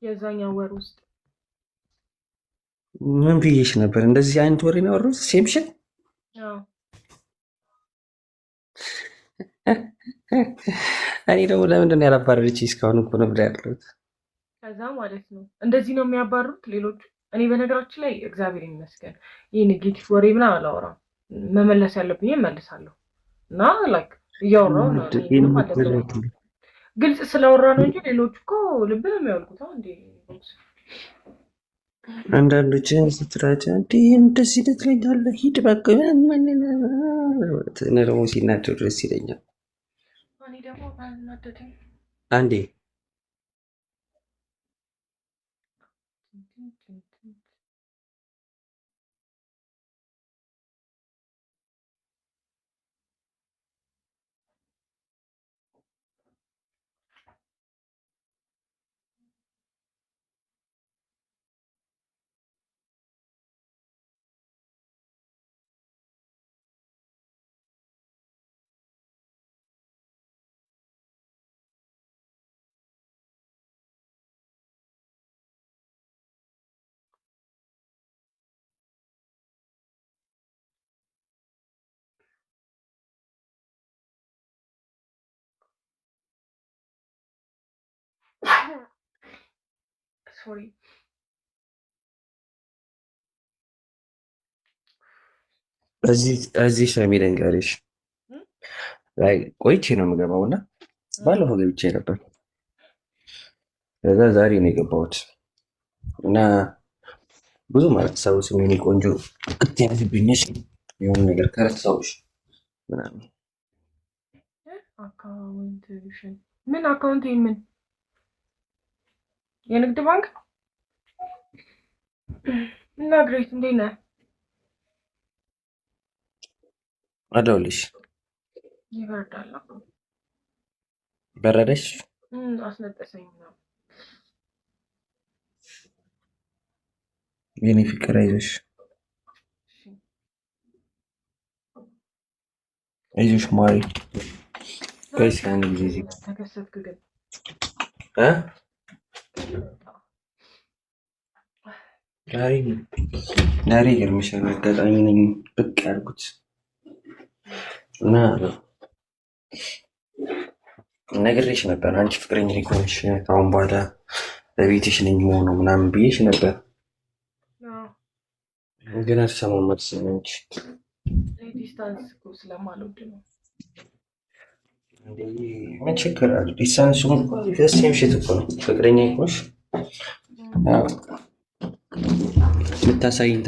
የዛኛው ወር ውስጥ። ምን ብዬሽ ነበር? እንደዚህ አይነት ወሬ ነው ያወራሁት? Same shit። አዎ። እኔ ደግሞ ለምንድን ነው ያላባረረችኝ? እስካሁን እኮ ነበር ያለሁት። ከዛ ማለት ነው እንደዚህ ነው የሚያባርሩት ሌሎቹ። እኔ በነገራችን ላይ እግዚአብሔር ይመስገን ይህ negative ወሬ ምናምን አላወራም። መመለስ ያለብኝ እመልሳለሁ እና like እያወራሁ ነው። እኔ ምንም አልደበረኝም። ግልጽ ስላወራ ነው እንጂ ሌሎቹ እኮ ልብ ነው የሚያወልቁት። እንዴ። አንዳንዶች ስትላቸው እንዲህ እንደዚህ ልትለኛለህ፣ ሂድ በቃ። እኔ ደግሞ ሲናደዱ ደስ ይለኛል። እኔ ደግሞ አልናደድም። አንዴ። Sorry. እዚህ ሰሚ ልንገርሽ፣ ቆይቼ ነው የምገባው እና ባለፈው ገብቼ ነበር። ከዛ ዛሬ ነው የገባሁት እና ብዙም አላስታውስም። የእኔ ቆንጆ አትያዝብኝሽ፣ የሆነ ነገር ከረሳሁሽ ምናምን። Account ሽን ምን account ምን የንግድ ባንክ እና ግሬት እንዴት ነህ? አለሁልሽ። ይበርዳል። በረደሽ? አስነጠሰኝ ነው። የኔ ፍቅር አይዞሽ፣ አይዞሽ ማሪ። ቆይ እስኪ አንድ ጊዜ እዚህ ተከሰትክ ግን። እ ዛሬ ዛሬ ይገርምሻል፣ አጋጣሚ ነኝ ብቅ ያልኩት እና ነግሬሽ ነበር። አንቺ ፍቅረኛ ከሆንሽ ከአሁን በኋላ በቤትሽ ነኝ መሆኑ ምናምን ብዬሽ ነበር፣ ግን አልሰማም አልሰማም እንጂ። Distance እኮ ስለማልወድ ነው። ምን ችግር አለ? Distance ኡ same shit እኮ ነው። ፍቅረኛ ከሆንሽ የምታሳይኝ